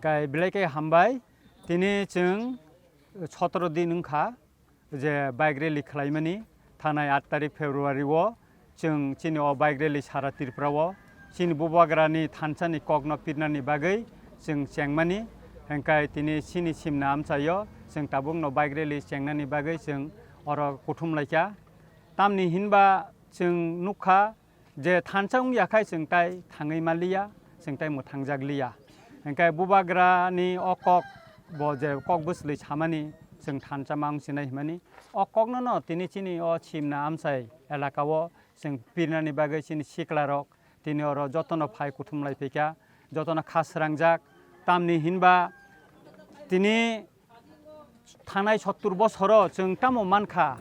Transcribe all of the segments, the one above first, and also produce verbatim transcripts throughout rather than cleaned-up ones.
Kai belai khe hambai, tini chwng sotoro din wngkha je bike rally khlaimani, thanai aat tarik February o chwng chini o bike rally sara Tripura o chini Bubagrani thansa ni kok no pirnani bagwi chwng chengmani, hwnkhe tini chini simna amchaio chwng tabuk no bike rally chengnani bagwi chwng oro kuthum laikha. Tamni hinba chwng nukha je thansa wngya khai chwng tai thangwi manliya, chwng tai mwthangjak liya. Hwnkhe Bubagrani o kok bo je kok bwswlwi samani chwng thansa ma wngsinai himani, o kokno no tini chini o simna amchai elaka o chwng pirnani bagwi chini sikla rok tini oro jotono phai kuthum lai phaikha, jotono kha srangjak. Tamni hinba tini thanai sottur bosoro chwng tamo mankha,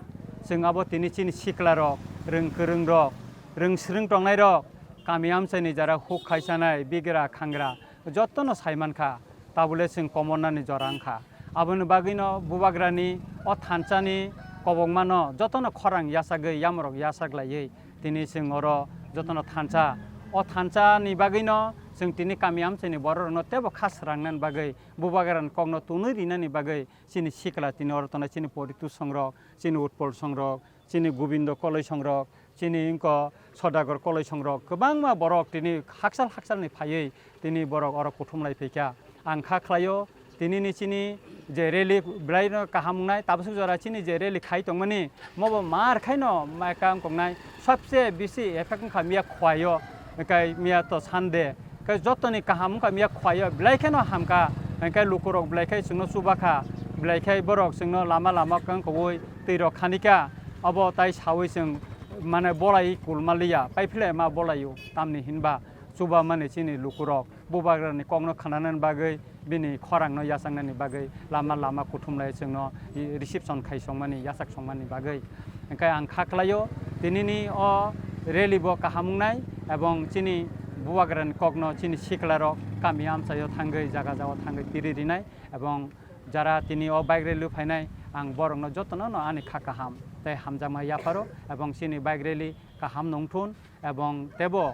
chwng abo tini chini siklarok, rwng kwrwngrok, rwng swrwng tongnairok, kami amchaini jara huk khaisanai, bigra khangra, jotono sai mankha, tabule chwng komornani jora wngkha. Aboni bagwino Bubagrani o thansani kobokmano jotono khorang yachagwi, yamrok yachaglaiwi, tini chwng oro jotono thansa, o thansani bagwino chwng tini kami amchaini bororokno teibo kha srangnani bagwi, Bubagrani kokno tonwi rinani bagwi chini sikla tini oro tongnai chini Poritu songrok, chini Utpol songrok, chini Gobindo Koloi songrok, chini wngkha Sodagar Koloi songrok, kwbangma borok tini hakchal hakchalni phaiwi tini borok oro kuthum lai phaikha. Ang kha khlaio, tinini chini je rally belaino kaham wngnai, tabasuk jora chini je rally khai tongmani, mobo mar khaino mai kam kongnai, sobse bisi effect wngkha miya Khwaio, hwnkhe miya to Sunday, hwnkhe jotoni kaham wngkha miya Khwaio, belai kheno hamkha, hwnkhe lukurok belai khe chwngno chubakha, belai khe borok chwngno lama lama kang kowoi twi rok khanikha, abo tai sawi chwng mane bolai kulma liya, paiphle ma bolaio, tamni hinba chubamani chini lukurok Bubagrani kokno khnanani bagwi, bini khorangno yachangnani bagwi lama lama kuthumlai chwngno reception khai songmani, yachak songmani bagwi. Hwnkhe ang kha khlaio, tinini o rally bo kaham wngnai, ebong chini Bubagrani kokno chini siklarok kami amchaio thangwi, jaga jagao thangwi piri rinai, ebong jara tini o bike rally phainai, ang borokno jotono no ani kha kaham tei hamjakma yapharo, ebong chini bike rally kaham nongthun, ebong teibo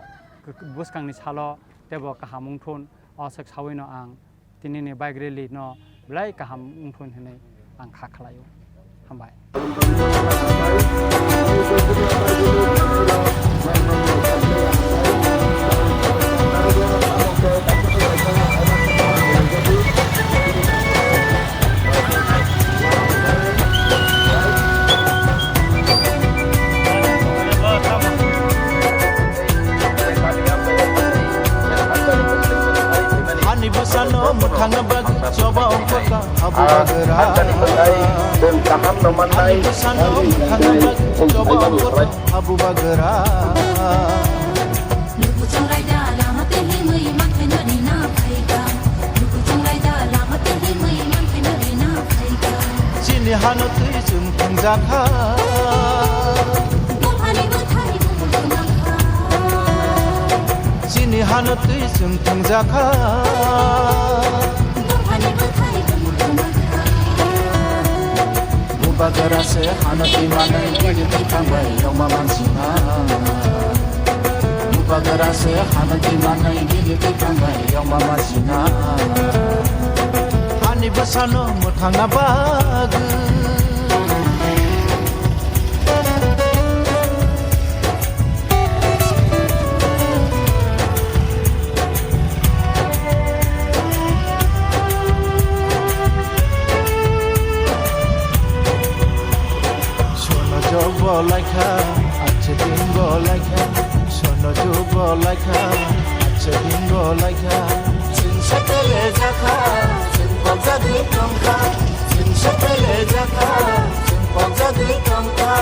bwskangni salo teibo kaham wngthun, o swk sawino ang tinini bike rally no belai kaham wngthun hinwi ang kha khlaio. Hambai. Hani bwsano mwthangna bagwi choba ongkhorka Abu Bagra. Hani bwsano mwthangna bagwi choba ongkhorka Abu Bagra. Chini hano twi chwng thwngjakha. Chini hano twi chwng thwngjakha. Bubagra se hano twi manwi bini twi thangbai yongma mansina. Bubagra se hano twi manwi bini twi thangbai yongma mansina. Ani bwsano mwthangna bagwi. Sono jog bo laikha, ache din bo laikha. Sono jog bo laikha, ache din bo laikha. Chwng satele jakha, chwng pokjagwi tongkha. Chwng satele jakha, chwng pokjagwi tongkha.